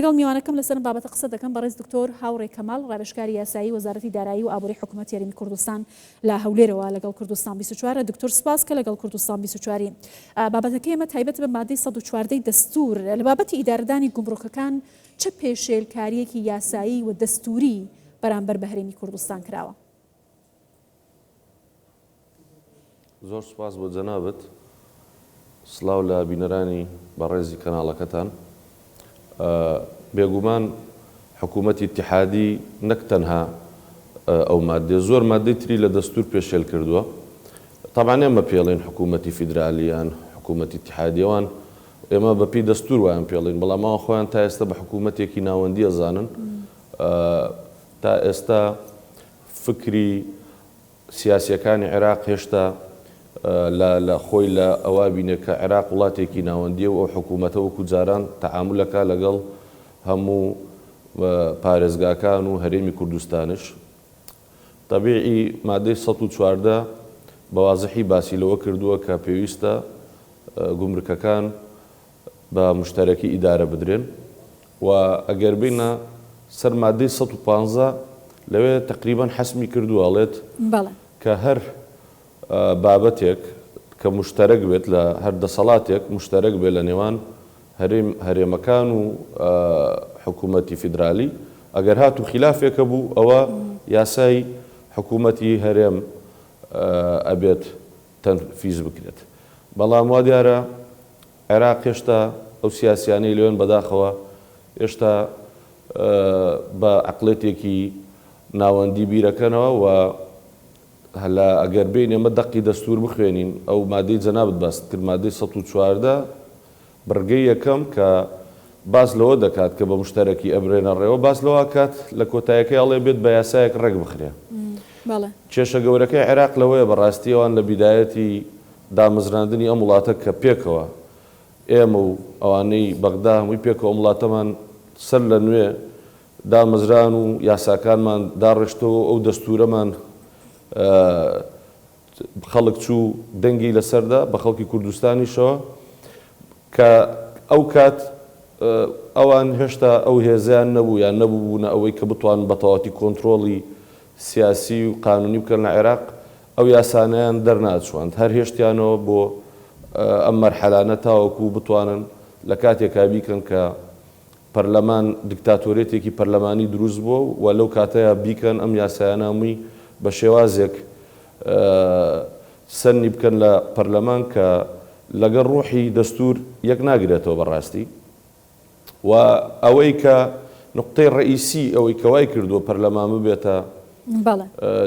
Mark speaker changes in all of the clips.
Speaker 1: لەگەڵ میوانەکەم لەسەر ئەم بابەتە قسە دەکەم، بەڕێز دکتۆر هاوڕێ کەمال، ڕاوێژکاری یاسایی وەزارەتی دارایی و ئابووری حکوومەتی هەرێمی کوردستان لە هەولێرەوە لەگەڵ کوردستان 24 ە. دکتۆر سپاس کە لەگەڵ کوردستان 24 ی. بابەتەکەی ئێمە تایبەتە بە مادەی 114 ی دەستوور لە بابەتی ئیدارەدانی گومرکەکان چ پێشێلکارییەکی یاسایی و دەستووری بەرامبەر بە هەرێمی کوردستان کراوە؟
Speaker 2: زۆر سوپاس بۆ جەنابت. سڵاو لە بینەرانی بەڕێزی کەناڵەکەتان. بێگومان حکوومەتی ئیتیحادی نەک تەنها ئەو ماددەیە، زۆر ماددەی تری لە دەستوور پێشێل کردووە. تەبعەن ئێمە پێڵێین حکوومەتی فیدرالی یان حکوومەتی ئیتیحادی، ئەوان ئێمە بە پێی دەستوور وایان پێڵێین، بەڵام ئەوان خۆیان تا ئێستا بە حکوومەتێکی ناوەندی ئەزانن. تا ئێستا فکری سیاسییەکانی عێراق هێشتا لە لە خۆی لە ئەوە بینێ کە عێراق وڵاتێکی ناوەندییە و ئەو حکوومەتە وەکوو جاران تەعامول ئەکا لەگەڵ هەموو پارێزگاکان و هەرێمی کوردستانش. تەبیعی مادەی 114 بە وازحی باسی لەوە کردووە کە پێویستە گومرکەکان بە موشتەرەکی ئیدارە بدرێن و ئەگەر بێینە سەر مادەی 115 لەوێ تەقریبەن حەسمی کردووە ئەڵێت
Speaker 1: بەڵێ.
Speaker 2: کە هەر بابەتێک کە موشتەرەک بێت لە هەر دەسەڵاتێک موشتەرەک بێت لە نێوان هەرێم هەرێمەکان و حکوومەتی فیدرالی ئەگەر هاتوو خیلافێک هەبوو ئەوە یاسای حکوومەتی هەرێم ئەبێت تەنفیز بکرێت بەڵام وا دیارە عێراق هێشتا ئەو سیاسیانەی لەوێن بەداخەوە هێشتا بە عەقڵێتێکی ناوەندی بیرەکەنەوە و لە ئەگەر بێین ئێمە دەقی دەستور بخوێنین ئەو مادەی جەنابت باست کرد مادەی 114 بڕگەی یەکەم کە باس لەوە دەکات کە بە مشتەرەکی ئەبرێنە ڕێوە باس لەوە ئەکات لە کۆتایەکەی ئەڵێ بێت بە یاسایەک ڕێک بخرێ.
Speaker 1: بەڵێ.
Speaker 2: کێشە گەورەکەی عێراق لەوەیە بە ڕاستی ئەوان لە بیدایەتی دامەزراندنی ئەم وڵاتە کە پێکەوە ئێمە و ئەوانەی بەغدا هەمووی پێکەوە ئەم وڵاتەمان سەر لە نوێ دامەزران و یاساکانمان داڕشتەوە و ئەو دەستوورەمان خەڵک چوو دەنگی لەسەر دا، بە خەڵکی کوردستانیشەوە، کە ئەو کات ئەوان هێشتا ئەو هێزەیان نەبوو یان نەبووبوونە ئەوەی کە بتوانن بە تەواوەتی کۆنترۆڵی سیاسی و قانونی بکەن لە عێراق، ئەو یاسانەیان دەرناچوواند، هەر هێشتیانەوە بۆ ئەم مەرحەلانە تاوەکو بتوانن لە کاتێکا بیکەن کە پەرلەمان دیکتاتۆریەتێکی پەرلەمانی دروست بووە و لەو کاتەیا بیکەن ئەم یاسایانە هەمووی بە شێوازێک سەنی بکەن لە پەرلەمان کە لەگەڵ ڕوحی دەستور یەک ناگرێتەوە بە ڕاستی و ئەوەی کە نوقتەی ڕەئیسی ئەوەی کە وای کردووە پەرلەمان ببێتە
Speaker 1: بەڵێ.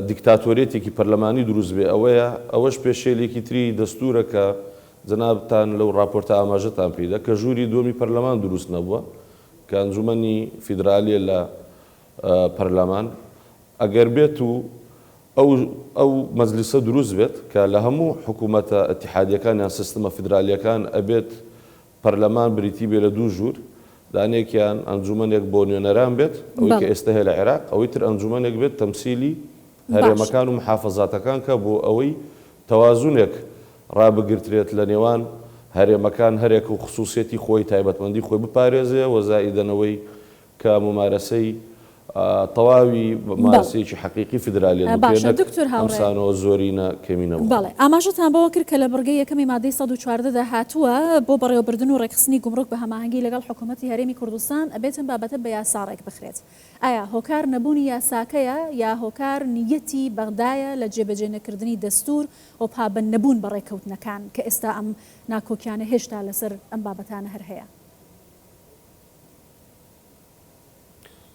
Speaker 2: دیکتاتۆریەتێکی پەرلەمانی دروست بێ ئەوەیە ئەوەش پێشێلێکی تری دەستورە کە جەنابتان لەو ڕاپۆرتە ئاماژەتان پێیدا کە ژووری دووەمی پەرلەمان دروست نەبووە کە ئەنجومەنی فیدرالیە لە پەرلەمان ئەگەر بێت و ئەو ئەو مەجلیسە دروست بێت کە لە هەموو حکوومەتە ئیتیحادیەکان یان سیستمە فیدرالیەکان ئەبێت پەرلەمان بریتی بێ لە دوو ژوور دانێکیان ئەنجومەنێک بۆ نوێنەران بێت ئەوەی کە
Speaker 1: بەڵێ.
Speaker 2: ئێستە هەیە لە عێراق ئەوەی تر ئەنجومەنێک بێت تەمسیلی
Speaker 1: باشە.
Speaker 2: هەرێمەکان و محافەزاتەکان کە بۆ ئەوەی تەوازونێک ڕابگرترێت لە نێوان هەرێمەکان هەرێکە و خسوسیەتی خۆی تایبەتمەندی خۆی بپارێزێ و زائیدەن ئەوەی کە مومارەسەی تەواوی
Speaker 1: بەڵێ.
Speaker 2: ممارەسەیەکی حەقیقی فیدرالیەت بکرێت
Speaker 1: باشە
Speaker 2: نەک
Speaker 1: دکتۆر هاوڕێ.
Speaker 2: هەمسانەوە زۆرینە کەمینە بخۆن.
Speaker 1: بەڵێ. ئاماژەتان بەوە کرد کە لە بڕگەی یەکەمی مادەی 114 دا هاتووە، بۆ بەڕێوەبردن و ڕێکخستنی گومرک بە هەماهەنگی لەگەڵ حکوومەتی هەرێمی کوردستان ئەبێت ئەم بابەتە بە یاسا ڕێکبخرێت. ئایا هۆکار نەبوونی یاساکەیە یا هۆکار نیەتی بەغدایە لە جێبەجێ نەکردنی دەستوور و پابەند نەبوون بە ڕێککەوتنەکان کە ئێستا ئەم ناکۆکیانە هێشتا لەسەر ئەم بابەتانە هەر هەیە؟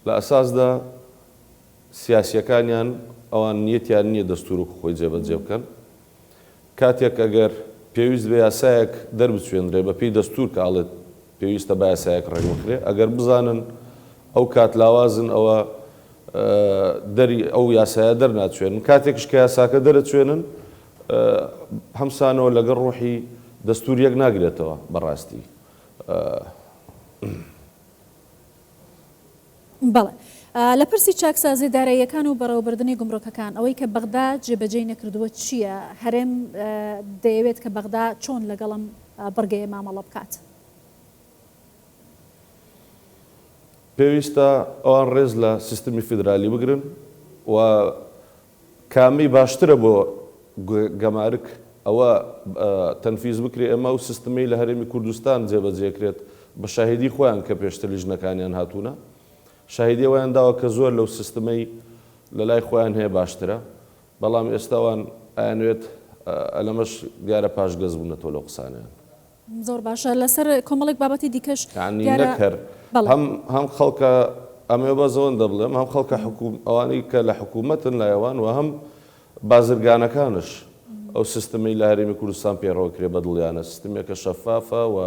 Speaker 2: لە ئەساسدا سیاسیەکانیان ئەوان نیەتیان نیە دەستور وەکو خۆی جێبەجێ بکەن. کاتێک ئەگەر پێویست بە یاسایەک دەربچوێنرێ بە پێی دەستور کە ئەڵێت پێویستە بە یاسایەک ڕێک بخرێ ئەگەر بزانن ئەو کات لاوازن ئەوە دەری ئەو یاسایە دەرناچوێنن کاتێکش کە یاساکە دەرەچوێنن هەمسانەوە لەگەڵ ڕۆحی دەستور یەک ناگرێتەوە بەڕاستی.
Speaker 1: بەڵێ. لە پرسی چاکسازیە داراییەکان و بەڕێوەبردنی گومرکەکان، ئەوەی کە بەغدا جێبەجێی نەکردووە چییە؟ هەرێم دەیەوێت کە بەغدا چۆن لەگەڵ ئەم بڕگەیە مامەڵە بکات؟
Speaker 2: پێویستە ئەوان ڕێز لە سیستمی فیدرالی بگرن و کامەی باشترە بۆ گەمارک ئەوە تەنفیز بکرێ، ئێمە ئەو سیستمەی لە هەرێمی کوردستان جێبەجێکرێت بە شاهیدی خۆیان کە پێشتر لیژنەکانیان هاتوونە شاهیدی ئەوەیان داوە کە زۆر لەو سیستمەی لە لای خۆیان هەیە باشترە، بەڵام ئێستا ئەوان ئەیانەوێت لەمەش دیارە پاشگەز بوونەتەوە لەو قسانەیان.
Speaker 1: زۆر باشە لەسەر کۆمەڵێک بابەتی دیکەش
Speaker 2: یانی
Speaker 1: دیارە
Speaker 2: نەک هەر
Speaker 1: بەڵێ.
Speaker 2: هەم هەم خەڵکە ئەمەوێ بەس ئەوەندە بڵێم هەم خەڵکە حکوم ئەوانەی کە لە حکوومەتن لای ئەوان و هەم بازرگانەکانش ئەو سیستمەی لە هەرێمی کوردستان پەیڕەو کرێ بە دڵیانە سیستمێکە شەفافە و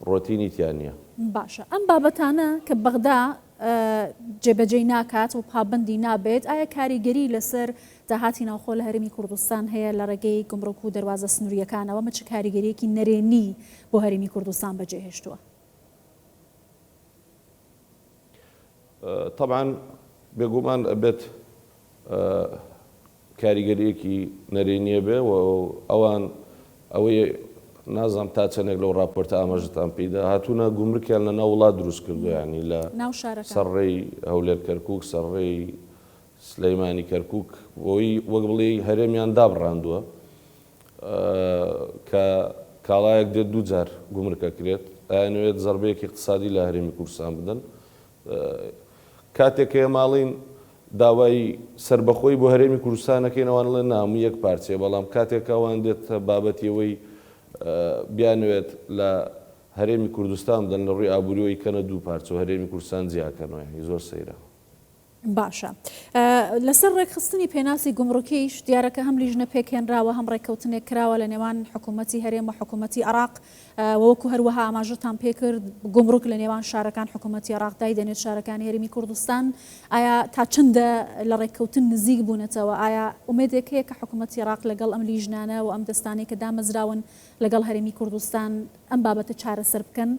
Speaker 2: ڕۆتینی تیا نییە.
Speaker 1: باشە ئەم بابەتانە کە بەغدا جێبەجێی ناکات و پابەندی نابێت ئایا کاریگەری لەسەر داهاتی ناوخۆ لە هەرێمی کوردستان هەیە لە ڕێگەی گومرک و دەروازە سنوورییەکانەوە، ئەمە چ کاریگەرییەکی نەرێنی بۆ هەرێمی کوردستان بەجێهێشتووە؟
Speaker 2: تەبعەن بێگومان ئەبێت کاریگەرییەکی نەرێنی هەبێ و ئەوان ئەوەی نازانم تا چەندێک لەو ڕاپۆرتە ئاماژەتان پێی دا، هاتوونە گومرکیان لە ناو وڵات دروست کردووە یانی لە
Speaker 1: ناو شارەکان.
Speaker 2: سەر ڕێی هەولێر کەرکووک، سەر ڕێی سلیمانی کەرکوک بۆی وەک بڵێی هەرێمیان دابڕاندووە کە کاڵایەک دێت دووجار گومرک ئەکرێت ئەیانەوێت زەربەیەکی اقتصادی لە هەرێمی کوردستان بدەن کاتێک کە ئێمە ئەڵێین داوای سەربەخۆی بۆ هەرێمی کوردستان ئەکەین ئەوان ئەڵێن نا هەموو یەک پارچەیە بەڵام کاتێک کە ئەوان دێت بابەتی ئەوەی بیانەوێت لە هەرێمی کوردستان بدەن لە ڕووی ئابووریەوە ئەیکەنە دوو پارچە و هەرێمی کوردستان جیاکەنەوە یانی زۆر سەیرە.
Speaker 1: باشە لەسەر ڕێکخستنی پێناسی گومرکیش دیارە کە هەم لیژنە پێکهێنراوە هەم ڕێککەوتنێک کراوە لە نێوان حکوومەتی هەرێم و حکوومەتی عێراق و وەکو هەروەها ئاماژەتان پێکرد گومرک لە نێوان شارەکان حکوومەتی عێراق دایدەنێت شارەکانی هەرێمی کوردستان ئایا تا چەندە لە ڕێککەوتن نزیک بوونەتەوە ئایا ئومێدێک هەیە کە حکوومەتی عێراق لەگەڵ ئەم لیژنانە و ئەم دەستانەی کە دامەزراون لەگەڵ هەرێمی کوردستان ئەم بابەتە چارەسەر بکەن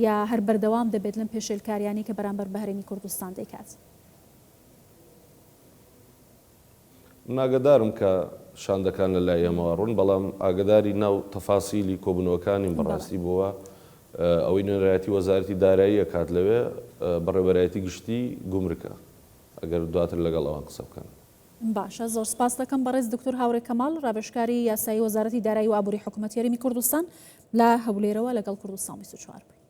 Speaker 1: یا هەر بەردەوام دەبێت لەم پێشێلکاریانەی کە بەرامبەر بە هەرێمی کوردستان دەیکات؟
Speaker 2: من ئاگادارم کە شاندەکان لە لای ئێمەوە ڕوون، بەڵام ئاگاداری ناو تەفاسیلی کۆبوونەوەکانیم بەڕاستی بۆوە ئەوەی نوێنەرایەتی وەزارەتی دارایی ئەکات لەوێ بەڕێوەبەرایەتی گشتی گومرکە ئەگەر دواتر لەگەڵ ئەوان قسە بکەن.
Speaker 1: باشە زۆر سپاست دەکەم بەڕێز دکتۆر هاورێ کەماڵ ڕاوێژکاری یاسایی وەزارەتی دارایی و ئابووری حکوومەتی هەرێمی کوردستان لە هەولێرەوە لەگەڵ کوردستان 24 بوویت.